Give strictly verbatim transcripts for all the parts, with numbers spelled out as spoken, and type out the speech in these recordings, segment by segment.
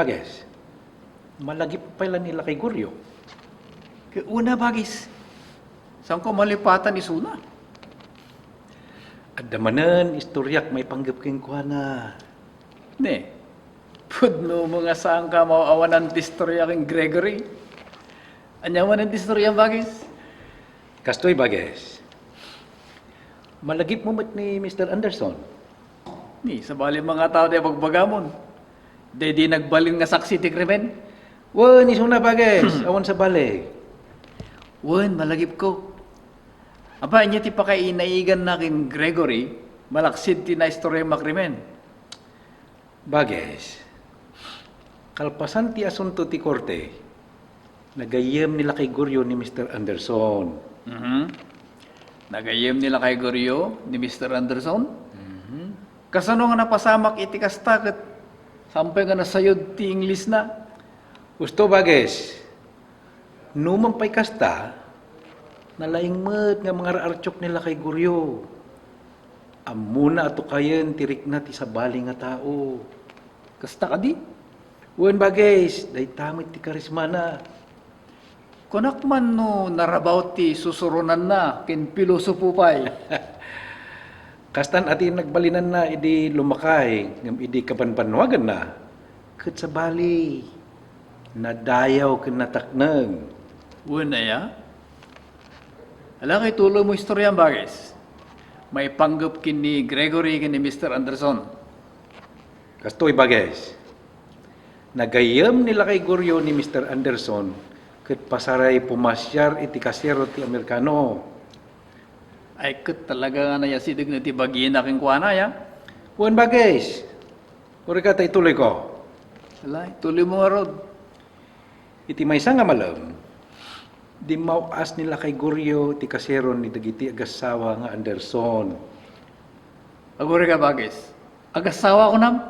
Bages, malagip pay la ni Lakay Goryo. Ket una, Bages, saanko malipatan isuna? Adda manen istoriak maipanggep kenkuana. Ne, pudno mo nga saanka maawanan ti istoria ken Gregory. Ania manen ti istoria, Bages? Kastoy, Bages. Malagipmo met ni Mister Anderson. Ni, sabali, manga tao ti abagbagamon. Daydi nagbalin nga saksi ti krimen. Wen, isuna, Bages. Awan sabali. Wen, malagipko. Apay, ania ti pakainaiganna ken Gregory, malaksid ti naistoriam a krimen? Bages, kalpasan ti asunto ti korte, nagayyem ni Lakay Goryo ni Mister Anderson. Mhm. Nagayyem ni Lakay Goryo ni Mister Anderson? Mhm. Kasano nga napasamak iti kasta ket saan pay nga nasayod ti Inglesna? Husto, Bages. Numan pay kasta, nalaing met nga mangar-artiok ni Lakay Goryo. Ammona a tukayen ti rikna ti sabali nga tao. Kasta kadi? Wen, Bages, dayta met ti karismana. Kunak man no narabaw ti susuronanna ken pilosopo pay. Kastan a ti nagbalinanna idi lumakay ngem idi kabanbannuaganna, ket sabali, nadayaw ken natakneng. Wen aya? Ala, ket ituloymo istoriam, Bages. Maipanggep ken ni Gregory ken ni Mister Anderson. Kastoy, Bages. Nagayyem ni Lakay Goryo ni Mister Anderson ket pasaray pumasiar iti kasero ti Amerikano. Ay, ket talaga nga nayasidegna ti bagina kenkuana, ya? Wen, Bages. Uray ka ta ituloyko. Ala, ituloymo ngarud. Iti maysa nga malem, dimmaw-as ni Lakay Goryo ti kaseron ni dagiti agassawa nga Anderson. Agurayka, Bages. Agassawa, kunam?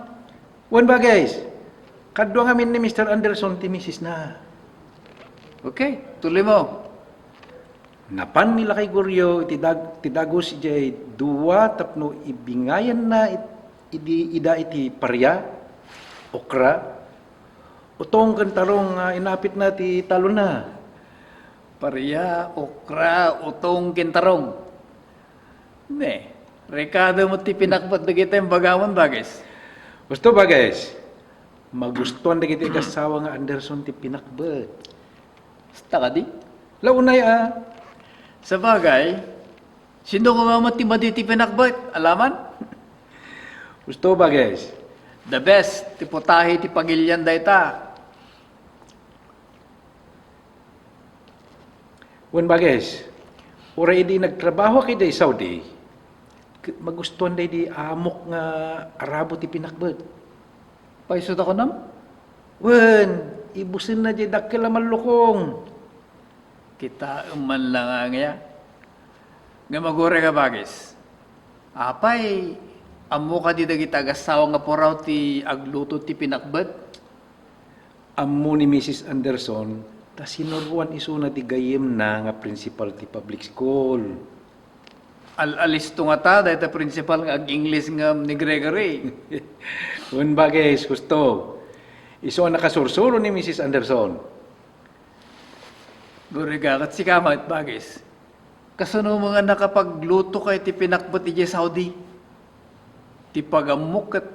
Wen, Bages. Kadua ngamin ni Mister Anderson ti misisna. Okay, tuloymo. Napan ni Lakay Goryo iti dag-, ti dagus idiay dua tapno ibingayanna it-, idi-, ida iti paria, okra, utong ken tarong nga inapitna ti talonna. Paria, okra, utong ken tarong. Ne, rekado met ti pinakbet dagiti imbagamon, Bages. Husto, Bages. Magustuan dagiti agassawa nga Anderson ti pinakbet. Kasta kadi? La, unay a. Sabagay, sino koma met ti madi ti pinakbet? Alaman? Husto, Bages. The best ti putahe ti pagilian dayta. Wen, Bages, uray idi nagtrabahoak idiay Saudi, ket magustuan daydi a ammok nga Arabo ti pinakbet. Pay isu ta kunam? Wen, ibusenna diay dakkel a mallukong. Kitaem man la nga ania. Ngem agurayka, Bages. Apay, ammo kadi dagiti agassawa nga puraw ti agluto ti pinakbet? Ammo ni Missus Anderson ta sinuroan isuna ti gayyemna nga principal ti public school. Al-alisto ngata dayta principal nga ag-Ingles ngem ni Gregory. Wen, Bages, husto. Isu a nakasursuro ni Missus Anderson. Agurayka ket sika met, Bages. Kasano met nga nakapaglutoka iti pinakbet idiay Saudi? Ti pagammok ket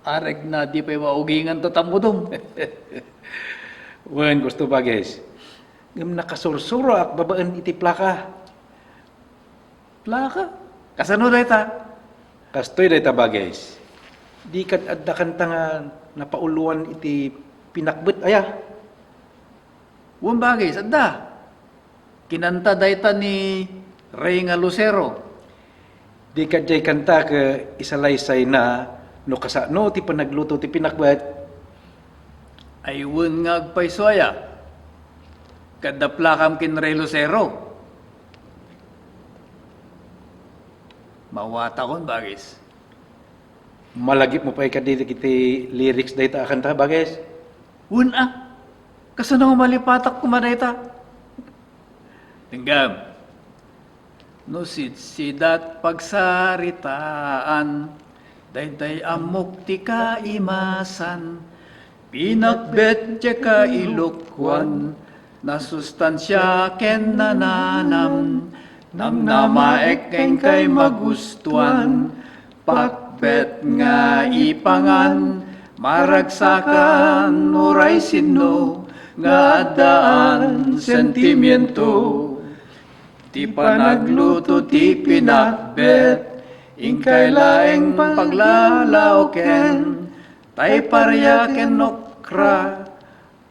arigna di pay maugingan ta tammudom. Wen, husto, Bages. Ngem nakasursuroak babaen iti plaka. Plaka? Kasano dayta? Kastoy dayta, Bages. Di kad adda kanta nga napauloan iti pinakbet aya? Wen, Bages, adda. Kinanta dayta ni Rey nga Lucero. Di kadiay kanta ket isalaysayna no kasano ti panagluto ti pinakbet? Ay, wen nga agpayso aya. Ket adda plakam ken Rey Lucero. Mawatakon, Bages. Malagipmo pay kadi dagiti lyrics dayta a kanta, Bages? Wen a. Kasano nga malipatak koma dayta? Denggem. No sidsidat pagsaritaan, daydiay ammok ti kaimasan. Pinakbet diay kailukoan, nasustansia ken nananam, namnamaek ken kay magustuan, pakbet nga ipangan, maragsakan, uray sinno nga addaan sentimiento. Ti panagluto ti pinakbet, inkay laeng paglalaoken, tay paria ken okra,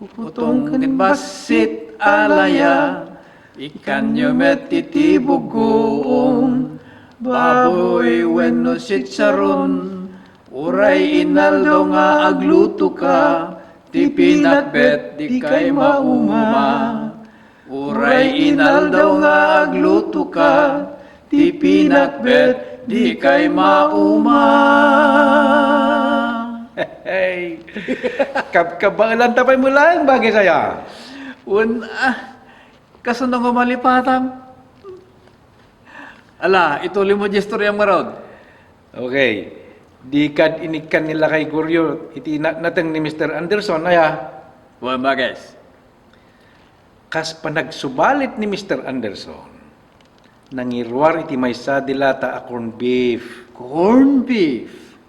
putong ken bassit a laya, ikkanyo met iti bugoong, baboy wenno chicharon, uray inaldaw nga aglutoka, ti pinakbet dikay mauma. Uray inaldaw nga aglutoka, ti pinakbet dikay mauma. Hey, kabkabaelan ta pay met laeng, Bagis aya. Wen, ah, kasano nga malipatam? Ala, ituloy mo diay istorya ngarud. Okay. Di kad inikkan ni Lakay Goryo iti natnateng ni Mister Anderson, aya? Wen, Bagis. Kas panagsubalit ni Mister Anderson, nangiruar iti maysa dilata a corn beef. Corn beef?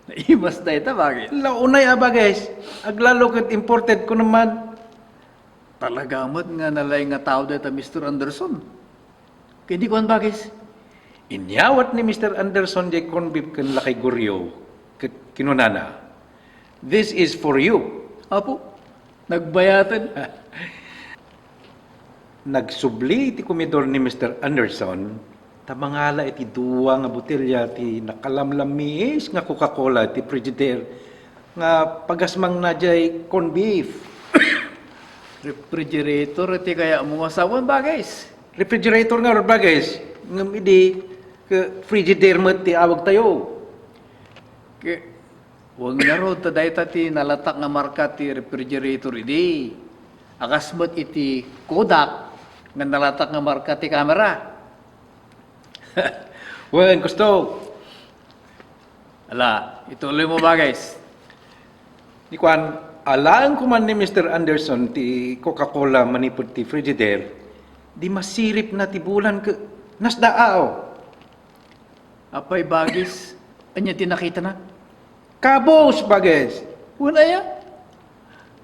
Naimas dayta, Bagis. La, unay a, Bagis. Aglalo ket imported ko naman. Talaga met nga nalaing nga tao dayta Mister Anderson. Ket di kuan, Bagis. Inyawat ni Mister Anderson diay corn beef ken Lakay Goryo ket kinunana, "This is for you." Apo, nagbayaten. Nagsubli ti komedor ni Mister Anderson ta mangala iti dua nga botelya ti nakalamlammiis nga Coca-Cola iti Frigidaire nga pagasmangna diay corn beef. Refrigerator ti kayatmo nga sawen, Bagis? Refrigerator ngarud, Bagis, ngem idi ket Frigidaire met ti awagtayo. Ke-, wen ngarud ta dayta ti nalatak nga marka ti refrigerator idi. A kas met iti Kodak nga nalatak nga marka ti kamera. Wen, kusto. Ala, ituloy mo, Bagis. Ni kuan, alaen ko man ni Mister Anderson ti Coca-Cola manipud ti Frigidaire, di masiripna ti bulan ket nasdaaw. Apay, Bagis, ania ti nakitana? Kabus, Bagis. Wen aya?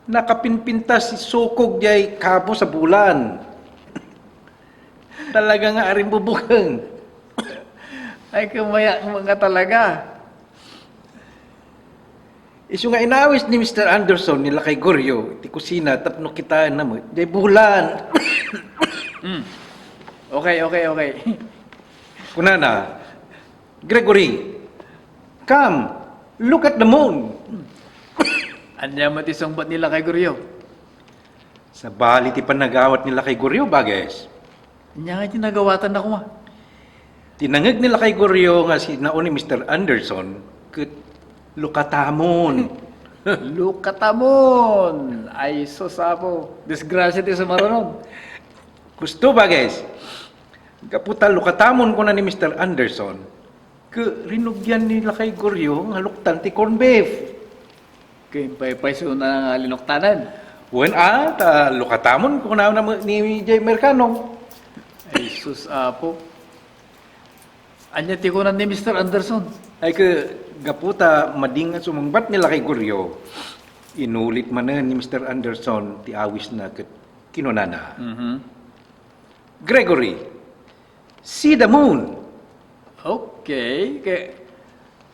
Nakapinpintas ti sukog diay kabus a bulan. Talaga nga arimbubukeng. Ay, kumaya nga talaga. Isu nga inawis ni Mister Anderson ni Lakay Goryo iti kusina tapno kitaenna met diay bulan. Mm. Okay, okay, okay. Kunana, "Gregory, come, look at the moon." Ania met ti sungbat ni Lakay Goryo? Sabali ti panagawat ni Lakay Goryo, Bagis. Ania nga ti nagawatanna koma? Ti nangngeg ni Lakay Goryo nga sinao ni Mister Anderson ket lukatamon. Lukatamon! Ay, sus, Apo. Disgrasya ti sumarunon. Kusto, Bagis. Gapu ta lukatamon, kuna ni Mister Anderson, ket rinugian ni Lakay Goryo nga luktan ti corn beef. Ket pay, pay, suna nga linuktanan? Wen a, ta lukatamon, kunana met ni Jay Mercano. Ay, sus, Apo. Ania ti kunan ni Mister Anderson? Ay, ket gapu ta madi nga sumungbat ni Lakay Goryo, inulit manen ni Mister Anderson ti awisna ket kinunana, Mhm. "Gregory, see the moon." Okay, ket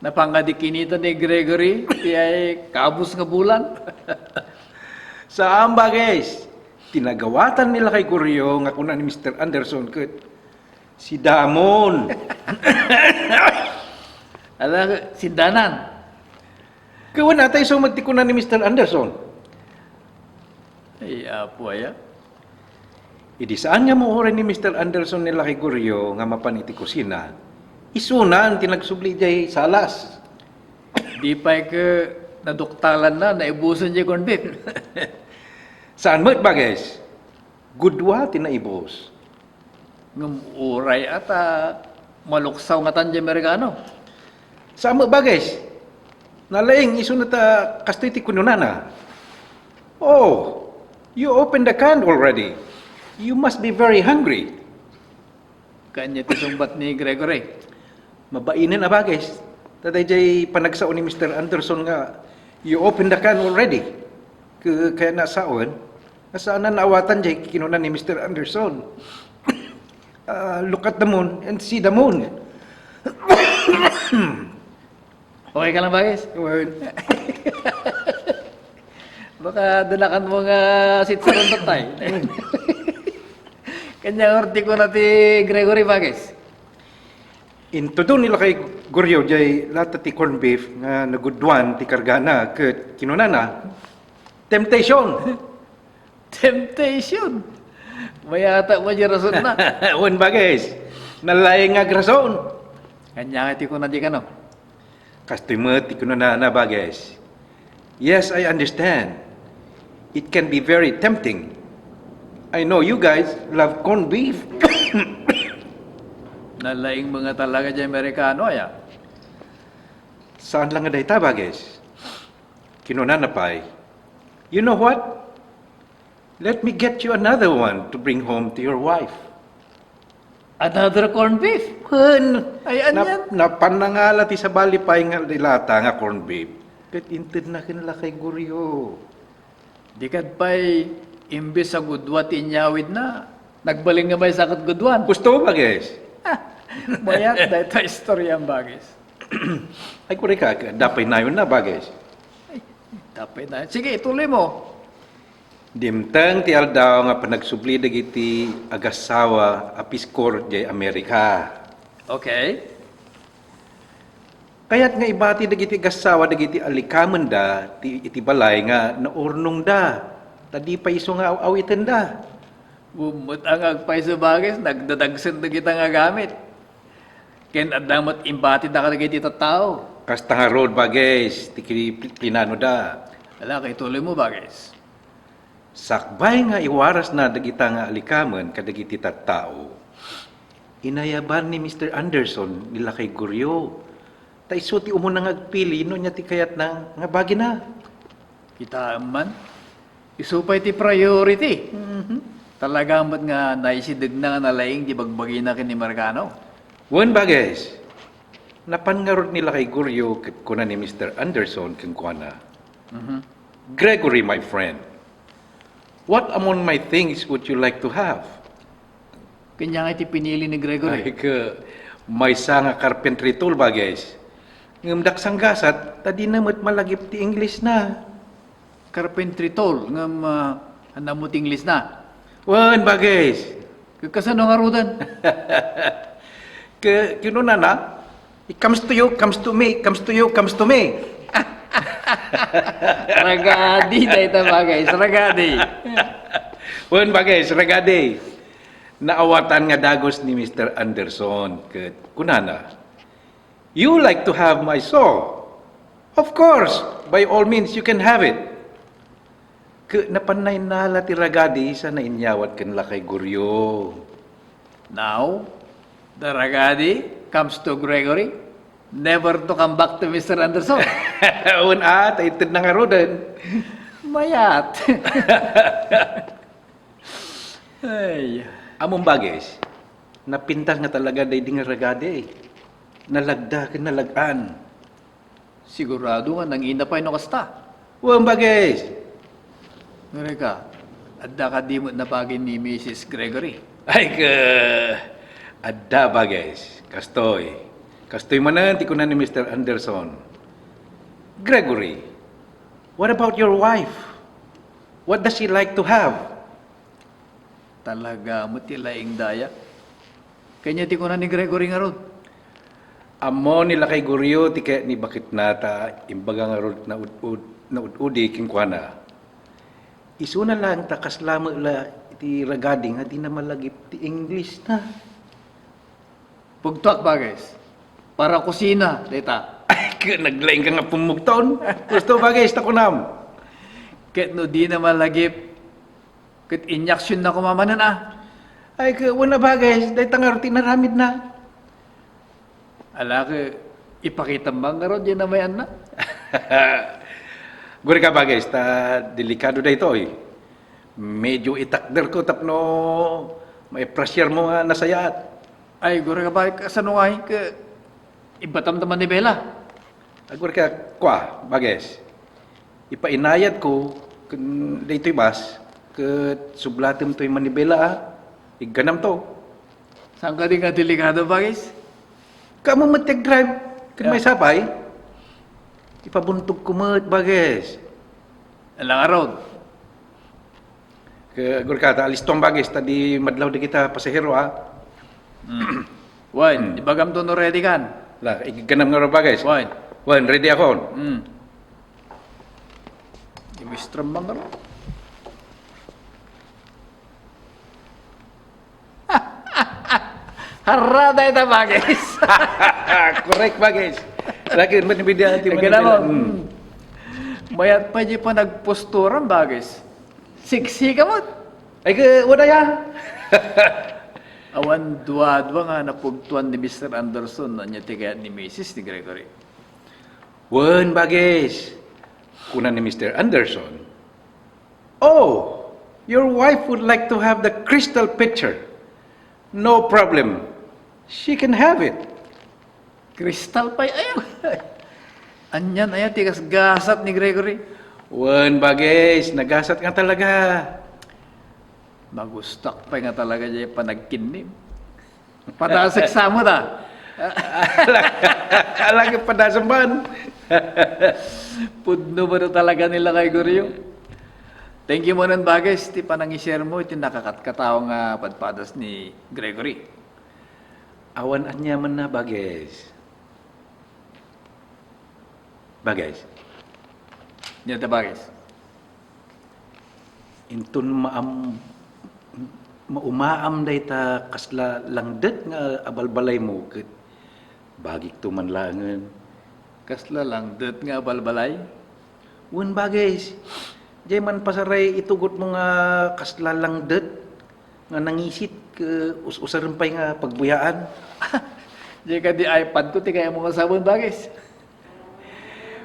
napangadi kinita ni Gregory ti ay kabus nga bulan? Saan, Bagis. Ti nagawatan ni Lakay Goryo nga kuna ni Mister Anderson ket, "See the moon." Ala, sindanan. Ket wen a, ta isu met ti kuna ni Mister Anderson. Ay, Apo aya. Idi saan nga mauray ni Mister Anderson ni Lakay Goryo nga mapan iti kusina, isunan ti nagsubli diay salas. Di pay ket naduktalanna, naibusen diay corn beef. Saan met, Bagis. Gudua ti naibus. Ngem uray a ta maluksaw ngatan diay Amerikano. Saan met, Bagis. Nalaing isuna ta kastoy ti kununana. Oh, you opened the can already. You must be very hungry. Kanya ti sungbat ni Gregory. Mabainen a bagis. Ta dayjay panagsao ni Mister Anderson nga, "You opened the can already." Ka-, kaya nasawen, nga saan a naawatan jay kinuna ni Mister Anderson. Ah, look at the moon and see the moon. Okay ka lang, bagis? Well, baka dalakan mo nga sitsaron tattay. Kanya orti ko na ti Gregory, bagis. Intudo ni Lakay Goryo jay lata ti corned beef nga naguduan ti kargana ket kinunana, "Temptation!" Temptation! Mayata mo di rason na. Wen, bagis. Nalaing nga agrason. Kanya nga ti kuna di kano. Kastoy met ti kunana, bagis. Yes, I understand. It can be very tempting. I know you guys love corned beef. Nalaing mga talaga di Amerikano, aya. Saan lang nga dayta, bagis. Kinunana pay, "You know what? Let me get you another one to bring home to your wife." Another corned beef? Wen, ay, nap-, anian? Napan na nga la ti sabali pay nga dilata nga corned beef. Ket intedna ken Lakay Goryo. Di kad pay, imbes a gudua ti inyawidna, nagbalin nga maysa ket guduan. Gusto mo, bagis? Mayat dayta istorya, bagis. Ay, kuri ka, dapay nayon na, bagis. Ay, dapay nayon. Sige, ituloy mo. Dimteng ti aldaw nga panagsubli dagiti agassawa a piskor diay Amerika. Okay. Kayat nga ibati dagiti agassawa dagiti alikamenda ti, iti balay nga naurnongda, ta di pay isu nga aw-awitenda. Wen met a nga agpayso, bagis, nagdadagsen dagita nga agamit. Ken adda met imbatida kadagiti tattao. Kasta ngarud, bagis, ti ki-, plinanoda. Ala, kay tuloy mo, bagis. Sakbay nga iwarasna dagita nga alikamen kadagiti tattao, inayaban ni Mister Anderson ni Lakay Goryo. Ta isu ti umuna nga agpili no ania ti kayatna nga bagina. Kitaem man, isu pay ti priority. Mhm. Talaga met nga naisidegna nga nalaing ti bagbagina ken ni Amerikano. Wen, bagis, napan ngarud ni Lakay Goryo ket kuna ni Mister Anderson kenkuana, Mhm. "Gregory, my friend, what among my things would you like to have?" Kanya nga iti pinili ni Gregory. Ay, ke, maysa nga carpentry tool, bagis. Ngem daksanggasat, ta dina met malagip ti English na. Carpentry tool, ngem, ah, ania mo ti English na? Wen, bagis. Ke-, kasano ngaruden? Ke-, kinunana, "It comes to you, comes to me, comes to you, comes to me." Ragadi dayta, bagis, ragadi. Wen, bagis, ragadi. Naawatan nga dagus ni Mister Anderson ket kunana, "You like to have my saw? Of course, by all means, you can have it." Ke-, napan nainala ti ragadi sana inyawat ken Lakay Goryo. Now, the ragadi comes to Gregory, never to come back to Mister Anderson. Wen a, ta itedna ngaruden. Mayat. Ay. Ammom, bagis, napintas nga talaga daydi nga ragadi. Nalagda ken nalag-an. Sigurado nga nangina pay no kasta. Wen, bagis. Ngareka, adda kadi met nabagi ni Missus Gregory? Ay, ke, adda, bagis. Kastoy. Kastoy manen ti kuna ni Mister Anderson. "Gregory, what about your wife? What does she like to have?" Talaga met ti laing daya. Kanya ti kuna ni Gregory ngarud. Ammo ni Lakay Goryo ti kayat ni baketna ta imbaga ngarud naud-ud-, naud-udi kenkuana. Isuna laeng ta kasla met la iti ragadi nga dina malagip ti English na. Pugtoak, bagis. Para kusina, dayta. Ay, ke, naglaing ka nga pumugton. Gusto, bagis, ta kunam. Ket no dina malagip, ket inyaksionnak koma manen a. Ay, ke, wen a, bagis, dayta ngarud ti inaramidna. Ala, ke, ipakitam man ngarud diay namay-anna. Guri ka, Bagis, ta delikado daytoy. Medyo itakderko tapno maiprasiar mo nga nasayaat. Ay, guri ka, Bagis, kasano nga ka ibatam ta manibela? Aguri ka, kua, Bagis. Ipainayat ko ken daytoy bas, ket sublatem toy manibela, a. Igganam to. Saan ka di nga delikado, Bagis? Kamu met ti agdrive. Ken Yeah. maysapay, ipabuntog ko met, Bagis. Ala ngarud. Ke, agurka, ta alisto, Bagis, ta di madlaw dagita pasahero, a. Mm. Wen, Hmm. ibagam to no ready kan. La, igganam ngarud, Bagis. Wen. Wen, ready akon. Mm. Imistram man ngarud. Harra dayta, Bagis. Correct, Bagis. Lagi, man, media, ti Kaya man, mo, hmm. hmm. Mayat pay di panagposturam, Bagis. Siksi ka met. Ay, ke, wala ya. Awan dua-dua nga napugtuan ni Mister Anderson, ania ti kayat ni Misis ni Gregory? Wen, Bagis. Kuna ni Mister Anderson, "Oh, your wife would like to have the crystal picture. No problem. She can have it." Crystal pay aya. Anian aya ti gasgasat ni Gregory? Wen, Bagis, nagasat nga talaga. Magustak pay nga talaga diay panagkinnim. Padasek sa met, a. Ala, ala, padasek man. Pudno met talaga ni Lakay Gorio. Thank you manen, Bagis, ti panangi-share mo iti nakakatkatao nga padpadas ni Gregory. Awan aniamanna, Bagis. Bagis. Ania ta, Bagis? Inton maam-, maumaam dayta kasla langdet nga abalbalaymo ket bagikto man laengen. Kasla langdet nga abalbalay? Wen, Bagis. Diay man pasaray itugotmo nga kasla langdet nga nangisit, ket us-usaren pay nga pagbuyaan. Diay kadi iPad ko ti kayatmo nga sabon, Bagis?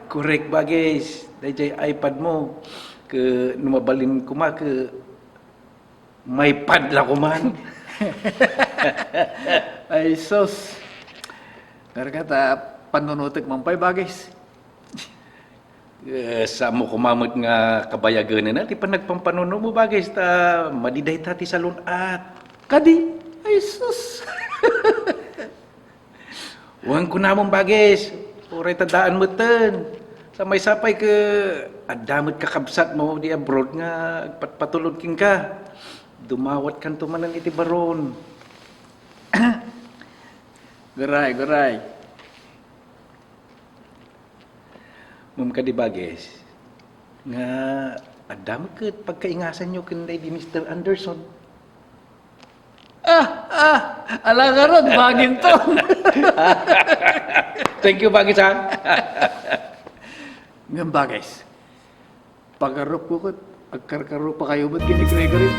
Correct, Bagis. Daydiay iPad mo. Ket no mabalin koma, ket maypad la koman. Ay, sus. Ngarud ta, panunotek man pay, Bagis. Eh, saan mo koma met nga kabayagenna ti panagpampanunomo, Bagis, ta madi dayta ti salun-at. Kadi? Ay, sus! Wen, kunamon, Bagis, uray ta daan metten. Sa maysa pay ket adda met kakabsatmo di abroad nga agpatpatulod kenka. Dumawatkanto manen iti baron. Guray, guray. Ngem kadi, Bagis, nga adda met ket pagkaingasanyo ken daydi Mister Anderson. Ah, ah, ala ngarud, bagim to. Thank you, Bagis, ha? Ngem, Bagis, pagarupko ket agkarkarupa kayo met ken ni Gregory.